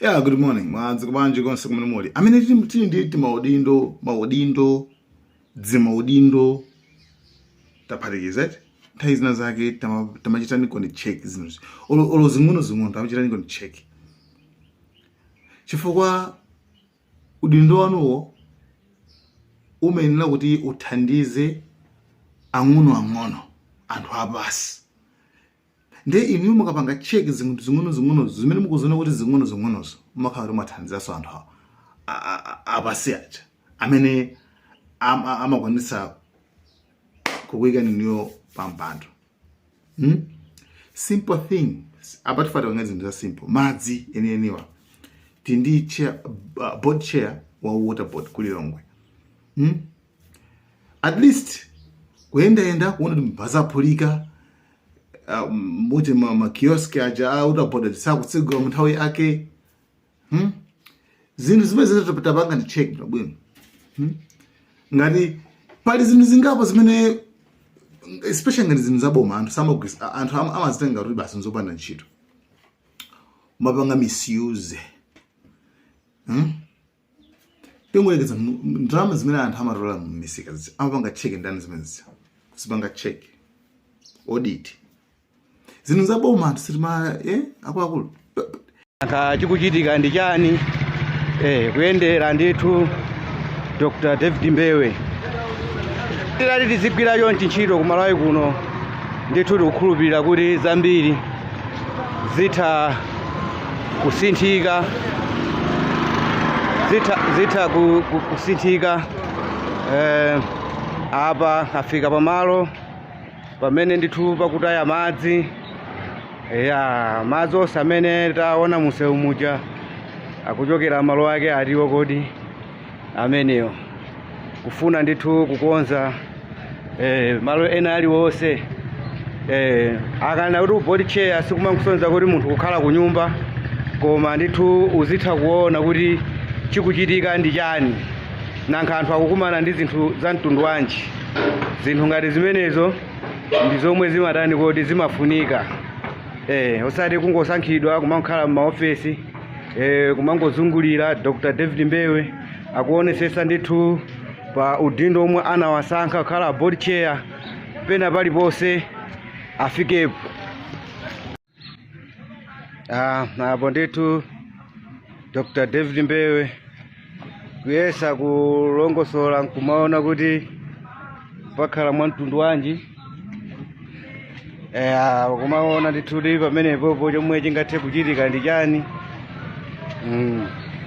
Yeah, good morning. Mwadzuka bwanji konse kumene muli. Amene tili ndi timaudindo, maudindo, dzimaudindo taphatikiza eti. Nthawi zina zake tamachitani koni check zinthu. Olo zing'ono zing'ono tamachitani koni check. Chifukwa udindo wanuwo umayenera kuti uthandize ang'onoang'ono anthu apasi. Ndiye inuyo mukapanga check zinthu zing'onozing'onozo zimene mukuziona kuti zing'onozing'onozo, mumakhala kuti mwathandizanso anthu apasi aja amene amakwanitsa kukuyikani inuyo pampando. Simple thing. Apa tifata panga zinthu za simple. Madzi enieniwa. Tili ndi chair, board chair wa water board ku Lilongwe. At least kuyendayenda kuona kuti mazaphulika muti ma kiosk aja a water board sakutsegula mu nthawi yake. Zinthu zimene zitapanga ndi check bwino. Ngati pali zinthu zingapo zimene especially ngati zinthu zaboma anthu samagwisa anthu amazitenga kuti basi nzopanda ntchito mapanga misuse. Tingoyerekeza ndalama zimene anthu amatola mmisika amapanga check ndani zimenezi kuzipanga check audit zinthu zaboma anthu sitima akuluakulu. Nanga chikuchitika ndi chani? Kuyendera ndithu Dr. David Mbewe. Titati tizigwira chonchi ntchito ku Malawi kuno, ndithu tikukhulupirira kuti zambiri zitha kusinthika, zitha kusinthika. Apa afika pamalo pamene ndithu pakutaya madzi ya madzi onse amene taona munsewu muja akuchokera malo ake atiwo kodi ameneyo kufuna ndithu kukonza malo ena aliwonse. Akana kuti board chair sikumankusonyeza kuti munthu kukhala ku nyumba, koma ndithu uzitha kuona kuti chikuchitika ndi chani, nankha anthu akukumana ndi zinthu za mtundu wanji. Zinthu ngati zimenezo ndi zomwe zimatani kodi zimafunika, osati kungosankhidwa kumakhala m'maofesi, kumangozungulira. Dr. David Mbewe akuonesesa ndithu pa udindo omwe anawasankha kukhala board chair, pena paliponse afikepo. Apo ndithu Dr. David Mbewe kuyesa kulongosola nkumaona kuti pakhala mwa mtundu wanji, kumaona ndithu kuti pamenepopo chomwe chingathe kuchitika ndi chani.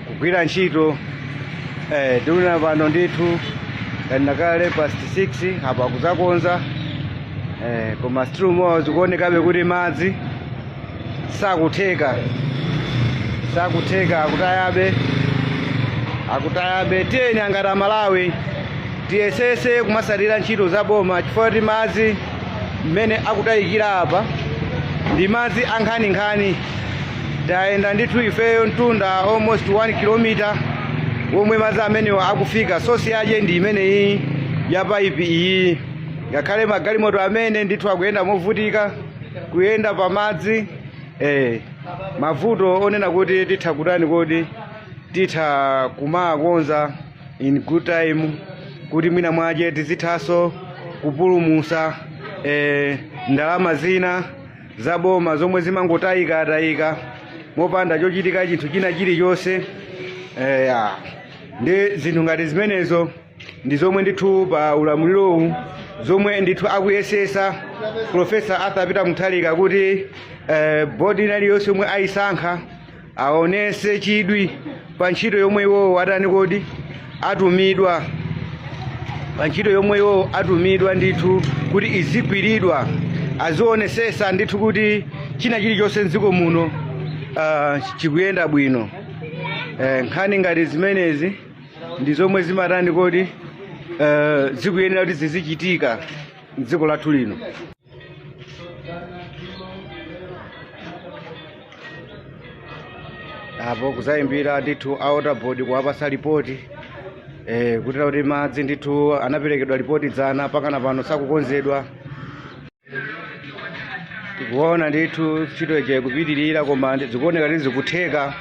Kugwira ntchito, tikunena pano ndithu kale past 6 apo akuzakonza, koma still more zikuonekabe kuti madzi sakutheka, akutayabe. Tiyeni angati Amalawi tiyesese kumasatira ntchito za boma, chifukwa kuti madzi mmene akutayikira apa ndi madzi ankhaninkhani. Tayenda ndithu ifeyo mtunda almost 1 km womwe madzi amenewa akufika. Source yake ndi imeneyi ya paipi iyi. Ngakhale magalimoto amene ndithu akuyenda movutika kuyenda pa madzi, mavuto onena kuti titha kutani kodi titha kumakonza in good time kuti mwina mwache tizithanso kupulumusa ndalama zina za boma zomwe zimangotayikatayika mopanda chochitika chinthu china chilichonse. Ya ndi zinthu ngati zimenezo ndi zomwe ndithu pa ulamulirowu zomwe ndithu akuyesesa Professor Arthur Peter Mutharika kuti bodi ina iliyonse yomwe ayisankha aonese chidwi pa ntchito yomwe iwowo atani kodi atumidwa, pa ntchito yomwe iwowo atumidwa ndithu kuti izigwiridwa, azionesesa ndithu kuti china chilichonse mdziko muno chikuyenda bwino. Nkhani ngati zimenezi ndi zomwe zimatani kodi zikuyenera kuti zizichitika mdziko lathu lino. Apo kuzayimbira ndithu a water board kuwapasa ripoti, kutera kuti madzi ndithu anaperekedwa ripoti dzana pakana pano sakukonzedwa. Tikuona ndithu ntchito ija ikupitirira, koma zikuoneka kuti zikutheka.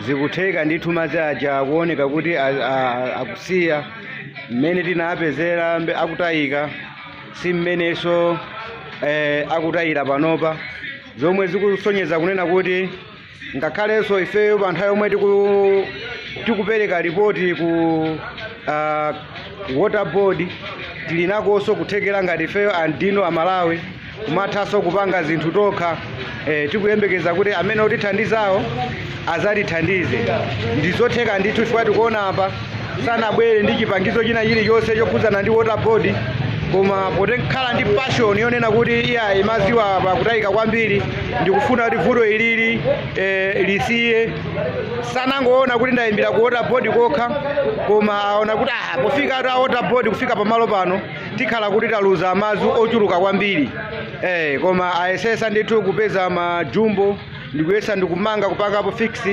Zikutheka ndithu, madzi aja akuoneka kuti akusiya. Mmene tinapezera akutayika si mmenenso akutayira panopa, zomwe zikusonyeza kunena kuti ngakhalenso ifeyo pa nthawi yomwe tikupereka ripoti ku Water Board, tili nakonso kuthekera ngati ifeyo andino Amalawi kumathanso kupanga zinthu tokha. Tikuyembekeza kuti amene otithandizawo azatithandize. Ndizotheka ndithu, chifukwa tikuona apa sanabwere ndi chipangizo china chilichonse chokhudzana ndi Water Board, koma potekhala ndi passion yonena kuti iya, madziwa pakutayika kwambiri, ndikufuna kuti vuto ilili lisiye. Sanangoona kuti ndayimbira ku Water Board kokha, koma aona kuti pofika ati a Water Board kufika pamalo pano, tikhala kuti taluza madzi ochuluka kwambiri. Koma ayesesa ndithu kupeza majumbo ndikuyesa ndikumanga, kupangapo fix,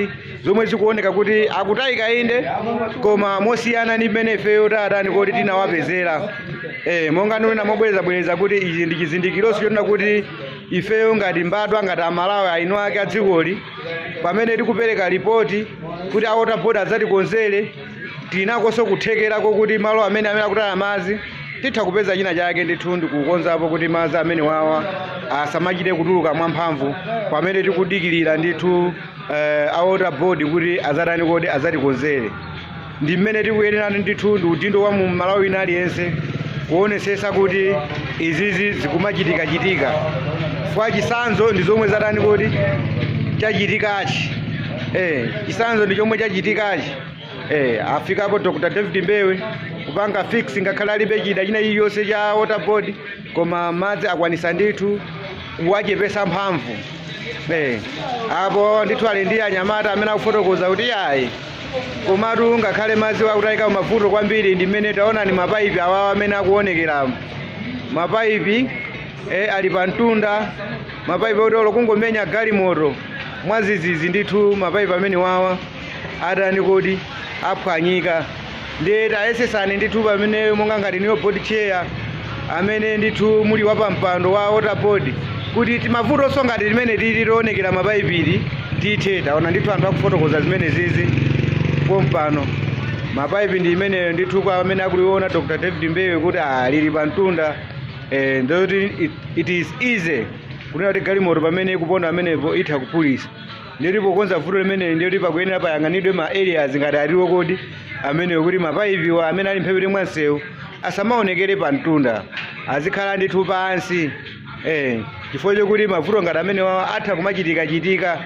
zomwe zikuoneka kuti akutayika inde, koma mosiyana ndi mmene ifeyo tatani kuti tinawapezera. Monga ndinena mobwerezabwereza kuti ichi ndi chizindikironso chonena kuti ifeyo ngati mbadwa, ngati Amalawi aino ake adzikoli, pamene tikupereka ripoti kuti a Water Board adzatikonzere, tinakonso kuthekerako kuti malo amene akutaya madzi titha kupeza china chake ndithu ndikukonzapo kuti madzi amene wawa asamachite kutuluka mwamphamvu, pamene tikudikirira ndithu a Water Board kuti azatani kodi azatikonzere. Ndi mmene tikuyenera ndithu, ndi udindo wa mu Malawi wina aliyense kuonesesa kuti izizi zikumachitika-chitika. Kwa chisanzo ndi zomwe zatani kodi chachitikachi. Chisanzo ndi chomwe chachitikachi. Afikapo Dr David Mbewe kupanga fix, ngakhale alibe chida china chiliyonse cha Water Board, koma madzi akwanisa ndithu kuwachepesa mphamvu. Apo ndithu ali ndi anyamata amene akufotokoza kuti yayi, komatu ngakhale madzi akutayika mavuto kwambiri ndi mmene taonani mapaipi awawa amene akuonekera, mapaipi ali pa mtunda, mapaipi oti olo kungomenya galimoto mwazizizi ndithu mapaipi amene wawa atani kodi aphwanyika. Ndiye tayesesani ndithu pamene monga ngati niyo board chair amene ndithu muli wapampando wa Water Board kuti timavutonso ngati limene lili loonekera mapaipili tithe. Taona ndithu anthu akufotokoza zimene zizi pompano, mapaipi ndi imeneyo ndithu kwa amene akuliona Dr David Mbewe kuti lili pa mtunda. Ndoti it is easy kunena kuti galimoto pamene ikuponda amenepo itha kuphulisa. Ndiyoti pokonza vuto limeneli, ndiyoti pakuyenera payang'anidwe ma areas ngati aliwo kodi amenewo, kuti mapaipiwa amene ali mphepete mwa msewu asamaonekere pa mtunda, azikhala ndithu pansi, chifukwa chokuti mavuto ngati amenewa atha kumachitika-chitika,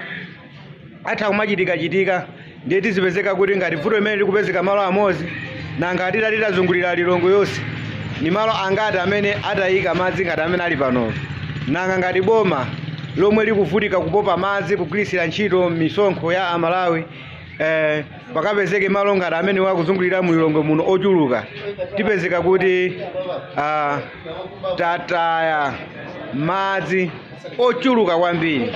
atha kumachitika-chitika. Ndiye tizipezeka kuti ngati vuto limene likupezeka malo amodzi, nanga titati tazungulira Lilongwe yonse, ni malo angati amene atayika madzi ngati amene ali pano? Nanga ngati boma lomwe likuvutika kupopa madzi kugwirisira ntchito misonkho ya Amalawi, pakapezeke malo ngati amene wakuzungulira mu Lilongwe muno ochuluka, tipezeka kuti tataya madzi ochuluka kwambiri.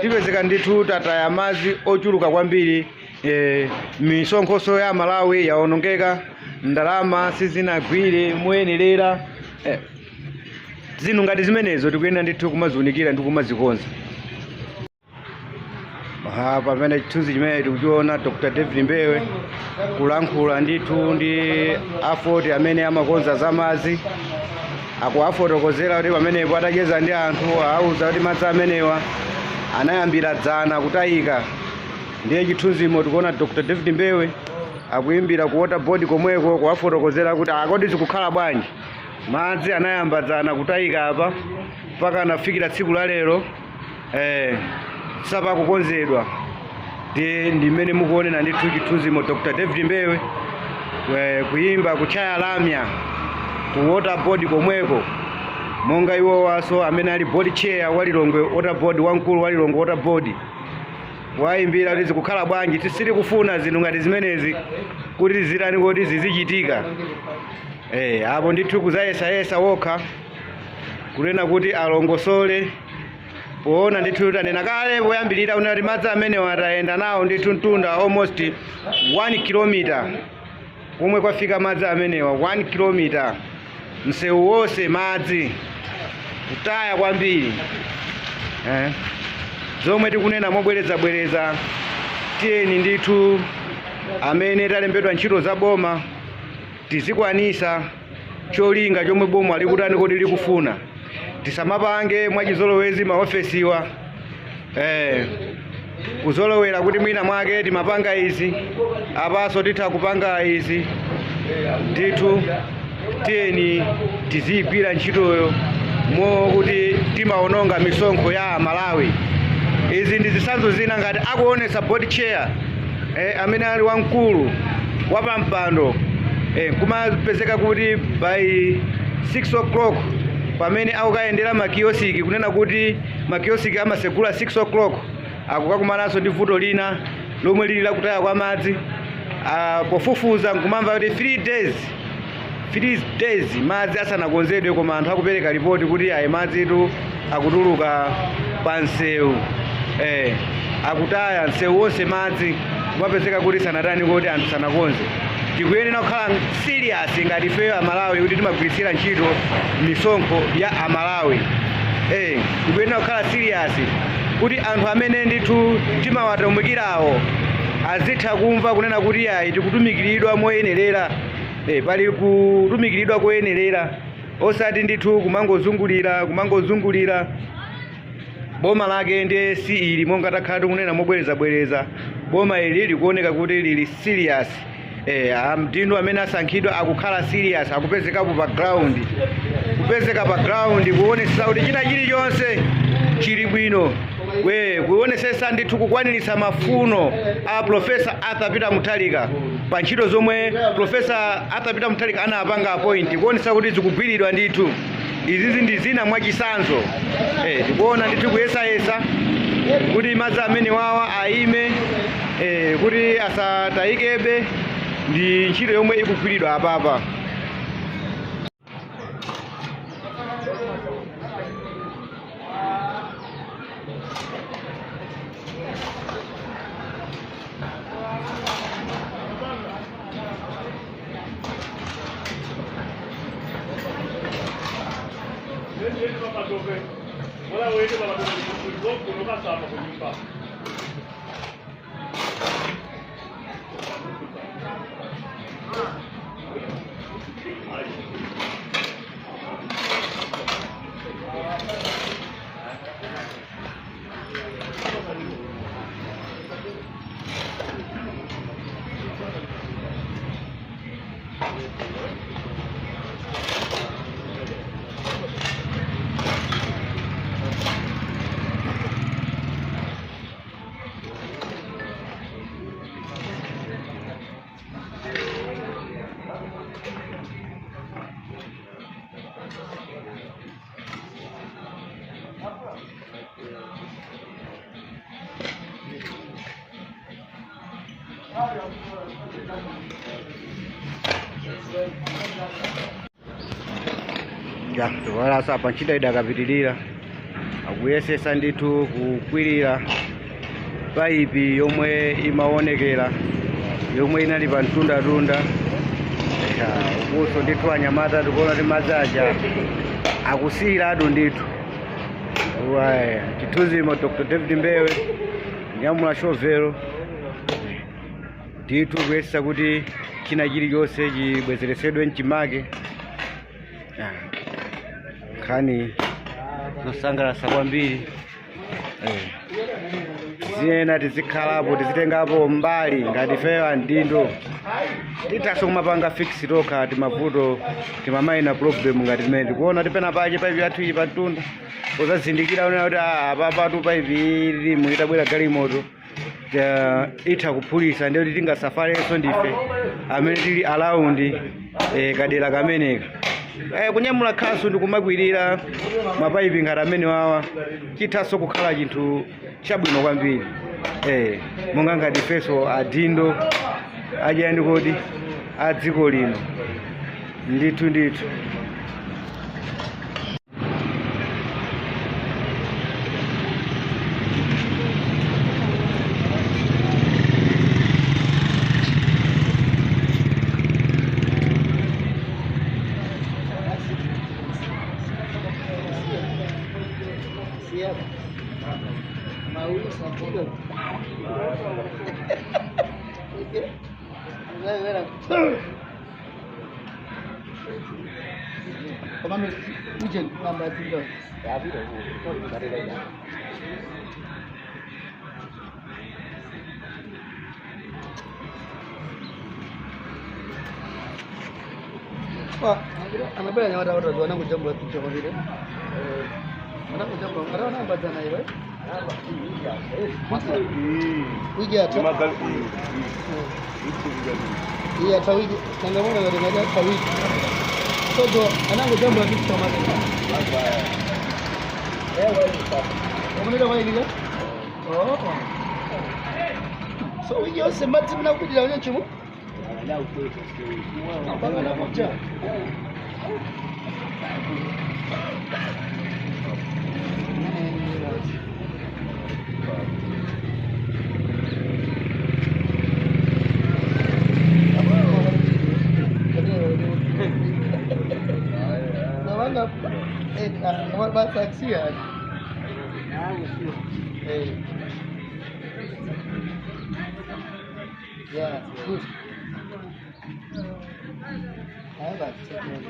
Tipezeka ndithu tataya madzi ochuluka kwambiri. Misonkhoso ya Malawi yaonongeka, ndalama sizinagwire moyenerera. Zinthu ngati zimenezo tikuyenera ndithu kumaziunikira ndi kumazikonza. Pamene chithunzi chimene tikuchiona, Dr David Mbewe kulankhula ndithu ndi afoti amene amakonza zamadzi, akuwafotokozera kuti pamenepo atacheza ndi anthu auza kuti madzi amenewa anayambira dzana kutayika. Ndiye chithunzimo tikuona Dr David Mbewe akuimbira ku Water Board komweko kuwafotokozera kuti akodi zikukhala bwanji, madzi anayamba dzana kutayika apa mpaka anafikira tsiku la lero sapakukonzedwa. Ndi mmene mukuonera ndithu chithunzimo, Dr David Mbewe kuyimba kuchaya lamya ku Water Board komweko, monga iwo waso amene ali board chair wa Lilongwe Water Board, wamkulu wa Lilongwe Water Board, wayimbira kuti zikukhala bwanji, tisiri kufuna zinthu ngati zimenezi kuti zitani kuti zizichitika. Apo ndithu kuzayesayesa wokha kunena kuti alongosole poona ndithu tanena kale poyambirira kunena kuti madzi amenewa atayenda nawo ndithu mtunda almost 1 kilometer, komwe kwafika madzi amenewa 1 kilometer, msewu wonse madzi kutaya kwambiri. Zomwe tikunena mobwerezabwereza, Tiyeni ndithu amene talembedwa ntchito za boma tizikwanisa cholinga chomwe boma likutani kodi likufuna. Tisamapange mwachizolowezi maofesiwa kuzolowera kuti mwina mwake timapanga izi apaso titha kupanga izi. Ndithu tiyeni tiziyigwira ntchitoyo mokuti timaononga misonkho ya Malawi. Izi ndi zitsanzo zina ngati akuonesa board chair amene ali wamkulu wapampando kumapezeka kuti by 6 o'clock pamene akukayendera makiosiki, kunena kuti makiosiki amasegula 6 o'clock, akukakumananso ndi vuto lina lomwe lili lakutaya kwa madzi. Pofufuza nkumamva kuti 3 days 3 days madzi asanakonzedwe, koma anthu akupereka ripoti kuti ayi madzitu akutuluka pa msewu, akutaya msewu wonse madzi, kumapezeka kuti sanatani kuti anthu sanakonze. Tikuyenera kukhala serious ngati ifeyo Amalawi kuti timagwiritsira ntchito misonkho ya Amalawi. Tikuyenera kukhala serious kuti anthu amene ndithu timawatumikirawo azitha kumva kunena kuti ayi tikutumikiridwa moyenerera. Pali kutumikiridwa koyenerera, osati ndithu kumangozungulira kumangozungulira. Boma lake ndiye si ili monga takhala tikunena mobwerezabwereza, boma ili likuoneka kuti lili serious. Amdindo amene asankhidwa akukhala serious, akupezekapo pa ground, kupezeka pa ground kuonesa kuti china chilichonse chili bwino, kuonesesa ndithu kukwaniritsa mafuno a Professor Arthur Peter Mutharika pa ntchito zomwe Professor Arthur Peter Mutharika anapanga appoint, kuonesa kuti zikugwiridwa ndithu. Izizi ndi zina mwachisanzo. Tikuona ndithu kuyesayesa kuti madzi amene wawa aime, kuti asatayikebe, ndi ntchito yomwe ikugwiridwa apapa. Ya, wala apa ntchito idakapitirira, akuyesesa ndithu kukwirira paipi yomwe imaonekera yomwe inali pa mtundatunda. Ukuso ndithu anyamata tikuona kuti madzi aja akusiyiratu ndithu. Chithunzimo Dr. David Mbewe nyamula shovelo ndithu kuyesesa kuti china chilichonse chibwezeresedwe mchimake. Nkhani zosangalatsa kwambiri. Ziyena tizikhalapo tizitengapo mbali ngati ifeyo andindo, tithaso kumapanga fix tokha timavuto timamayina problem ngati timene tikuona tipena pache paipi yathu ili pamtunda, uzazindikira unena kuti apapatu paipi ili itabwera galimoto itha kuphulisa, ndiye kuti tingasafalenso ndife amene tili around kadera kameneka. Kunyamula khasu ndikumakwirira mapaipi ngati amene wawa chithaso kukhala chinthu chabwino kwambiri. Monga ngati ifeso adindo achiyani kodi a dziko lino ndithu ndithu. So we just met now with the chimu. Yeah, good. I have a second.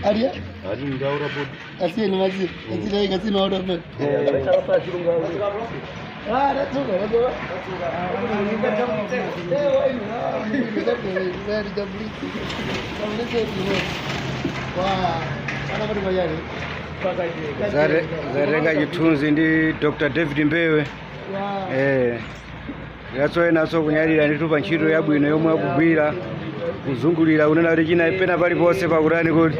Aria? Asi ni mazi. Asi ni kasi no order. Ah, that's okay. That's okay. Zarenga chithunzi ndi Dr. David Mbewe. Yasoyenaso kunyalira ndithu pa ntchito yabwino yomwe akugwira kuzungulira kunena kuti china pena paliponse pakutani kuti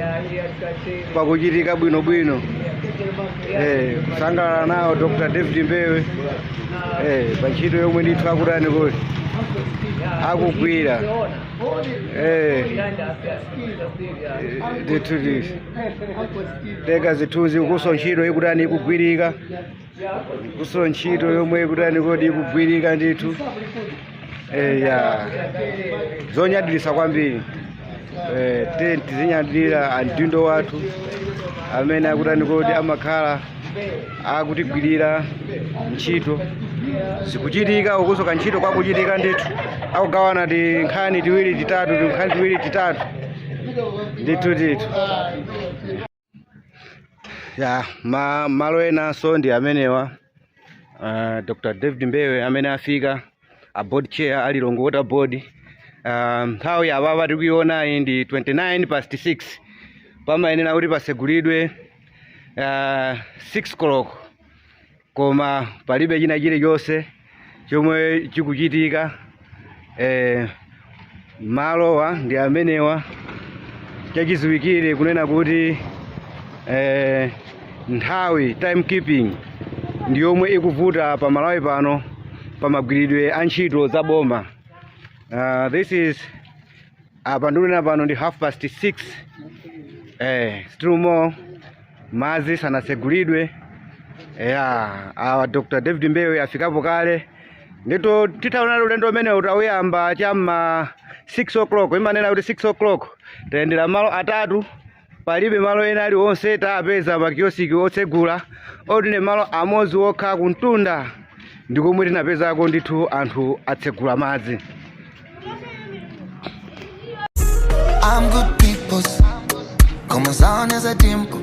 pakuchitika bwinobwino. Kusangalala nawo Dr. David Mbewe pa ntchito yomwe ndithu akutani kuti akugwira. Ndithu teka zithunzi kuso ntchito ikutani ikugwirika, kuso ntchito yomwe ikutani kuti ikugwirika ndithu. Ya zonyadilisa kwambiri. Tizinyadilira andindo wathu amene akutani kuti amakhala akutigwirira ntchito zikuchitika ukusoka ntchito kwakuchitika ndithu akugawana tinkhani tiwiri titatu tinkhani tiwiri titatu ndithu ndithu. Ya malo enanso ndi amenewa. Dr. David Mbewe amene afika a board chair ali Lilongwe Water Board. Nthawi apapa tikuionayi ndi 6:29 pamayenera kuti pasegulidwe 6 o'clock koma palibe china chilichonse chomwe chikuchitika. Malowa ndi amenewa chachiziwikire kunena kuti nthawi timekeeping ndi yomwe ikuvuta pa Malawi pano pamagwiridwe a ntchito za boma. This is apa ndikunena pano ndi 6:30. Still more madzi sanasegulidwe. Awa Dr. David Mbewe afikapo kale ndito titaona ulendo umene utawuyamba chamma 6 o'clock imanena kuti 6 o'clock tayendera malo atatu palibe malo ena aliwonse tapeza makiosiki otsegula otine malo amodzi okha kuntunda ndikomwe tinapezako ndithu anthu atsegula madzi. I'm good peoples, como son ese tiempo.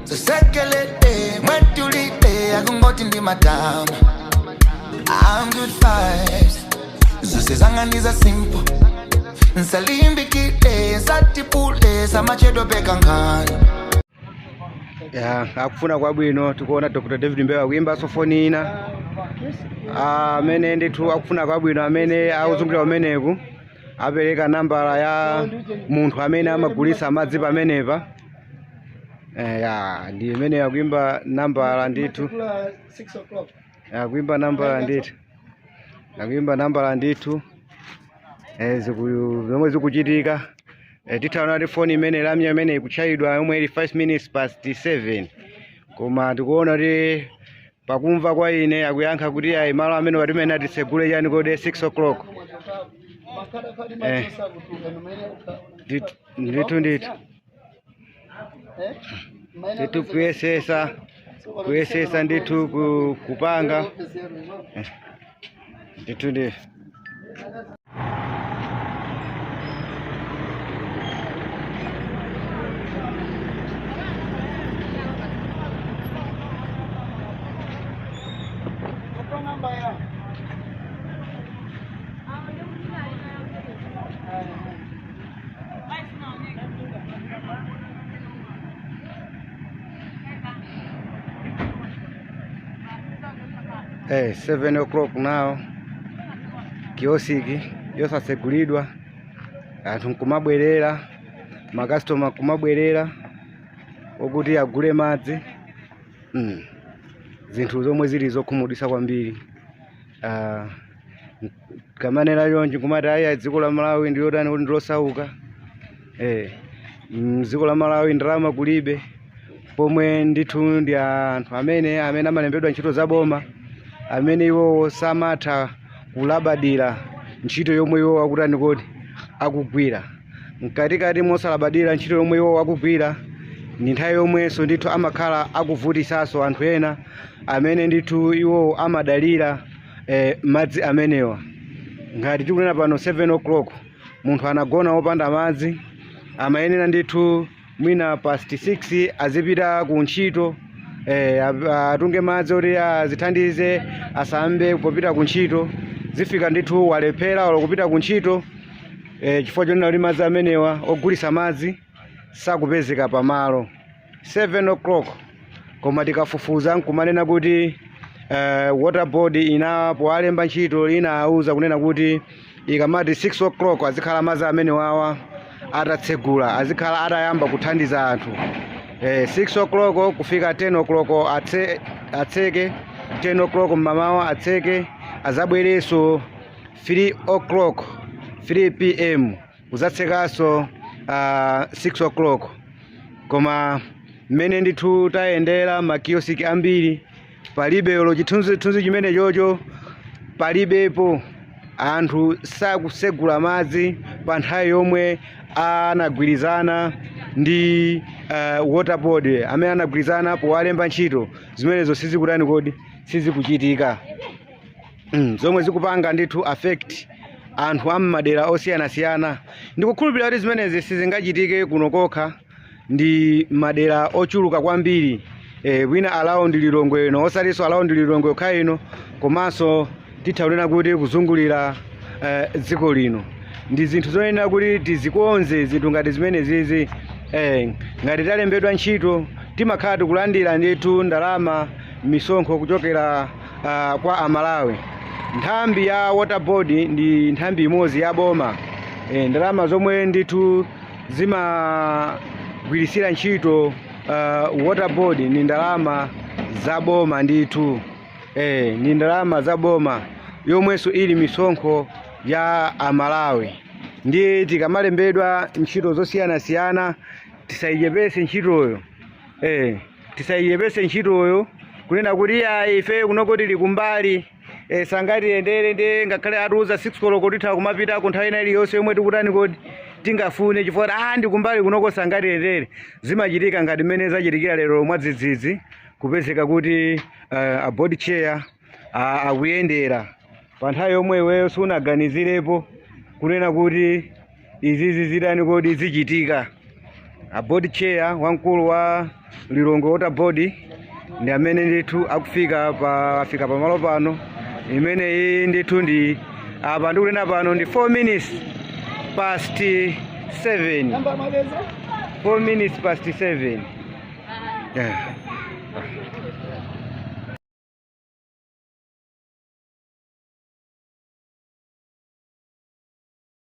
Sekelele, mwetulile, akungoti ndi matama. I'm good vibes, zose zanga ndiza simple. Nsalimbikile, satipule, samachedo pekankani. Ya, akufuna kwabwino tikuona Dr. David Mbewe akuimba foni ina amene ndithu akufuna kwabwino amene akuzungulira kumeneku apereka nambala ya munthu amene amagulitsa madzi pamenepa. Ya ndi imene akuimba nambala ndithu. 6 o'clock. Akuimba nambala ndithu. Akuimba nambala ndithu. Zomwe zikuchitika Tithaona kuti foni imene lamya imene ikutchayidwa yomwe ili 5 minutes past 7, koma tikuona kuti pakumva kwa ine akuyankha kuti ayi, malo amene watimene atitsegule chani kodi 6 o'clock. Ndithu ndithu kuyesesa ndithu kupanga ndithu ndithu. 7 o'clock now, kiosiki yosatsegulidwa, anthu nkumabwerera, makastoma nkumabwerera okuti agule madzi. Zinthu zomwe zili zokhumudwitsa kwambiri. Kamanena chonchi nkumati ayi, dziko la Malawi ndilotani kuti ndilosauka. Dziko la Malawi ndalama kulibe, pomwe ndithu ndi anthu amene amalembedwa ntchito za boma amene iwowo samatha kulabadira ntchito yomwe iwowo akutani kodi akugwira. Mkatikati mosalabadira ntchito yomwe iwowo akugwira ndi nthawi yomwenso ndithu amakhala akuvutisanso anthu ena amene ndithu iwowo amadalira madzi amenewa. Ngati tikunena pano 7 o'clock, munthu anagona wopanda madzi, amayenera ndithu mwina past 6 azipita ku ntchito, atunge madzi oti azithandize asambe popita ku ntchito. Zifika ndithu walephera olo kupita ku ntchito, chifukwa chonena kuti madzi amenewa ogulisa madzi sakupezeka pamalo 7 o'clock. Koma tikafufuza nkumanena kuti Water Board ina powalemba ntchito inawuza kunena kuti ikamati 6 o'clock azikhala madzi amene wawa atatsegula, azikhala atayamba kuthandiza anthu. 6 o'clock kufika 10 o'clock atseke, 10 o'clock mmamawa atseke, azabwerenso 3 o'clock, 3 p.m. kuzatsekanso 6 o'clock. Koma mmene ndithu tayendera makiosiki ambiri, palibe olo chithunzithunzi chimene chocho palibepo. Anthu sakusegula madzi pa nthawi yomwe anagwirizana ndi Water Board, amene anagwirizana powalemba ntchito. Zimenezo sizikutani kodi sizikuchitika. Zomwe zikupanga ndithu affect anthu am'madera osiyanasiyana. Ndikukhulupirira kuti zimenezi sizingachitike kuno kokha, ndi madera ochuluka kwambiri, wina around Lilongwe ino, osatinso around Lilongwe yokha ino, komanso titha kunena kuti kuzungulira dziko lino. Ndi zinthu zoyenera kuti tizikonze zinthu ngati zimenezizi. Ngati talembedwa ntchito, timakhala tikulandira ndithu ndalama, misonkho kuchokera kwa Amalawi. Nthambi ya Water Board ndi nthambi imodzi ya boma. Ndalama zomwe ndithu zimagwirisira ntchito Water Board ni ndalama za boma ndithu. Ni ndalama za boma yomwenso ili misonkho ya Amalawi. Ndiye tikamalembedwa ntchito zosiyanasiyana, tisayichepese ntchitoyo, tisayichepese ntchitoyo kunena kuti ya ife kunoko tili kumbali, sangatiyendere. Ndi ngakhale atiuza 6 koloko, titha kumapita ku nthawi ina iliyonse yomwe tikutani kodi tingafune, chifukwa ndi kumbali kunoko sangatiyendere. Zimachitika ngati mmene zachitikira lero mwadzidzidzi, kupezeka kuti a board chair akuyendera pa nthawi yomwe iweyo sunaganizirepo kunena kuti izizi zitani kodi zichitika. A board chair, wamkulu wa Lilongwe Water Board, ndi amene ndithu akufika pa afika pamalo pano. Imene iyi ndithu ndi apa ndikunena pano ndi 4 minutes past 7, 4 minutes past 7, yeah.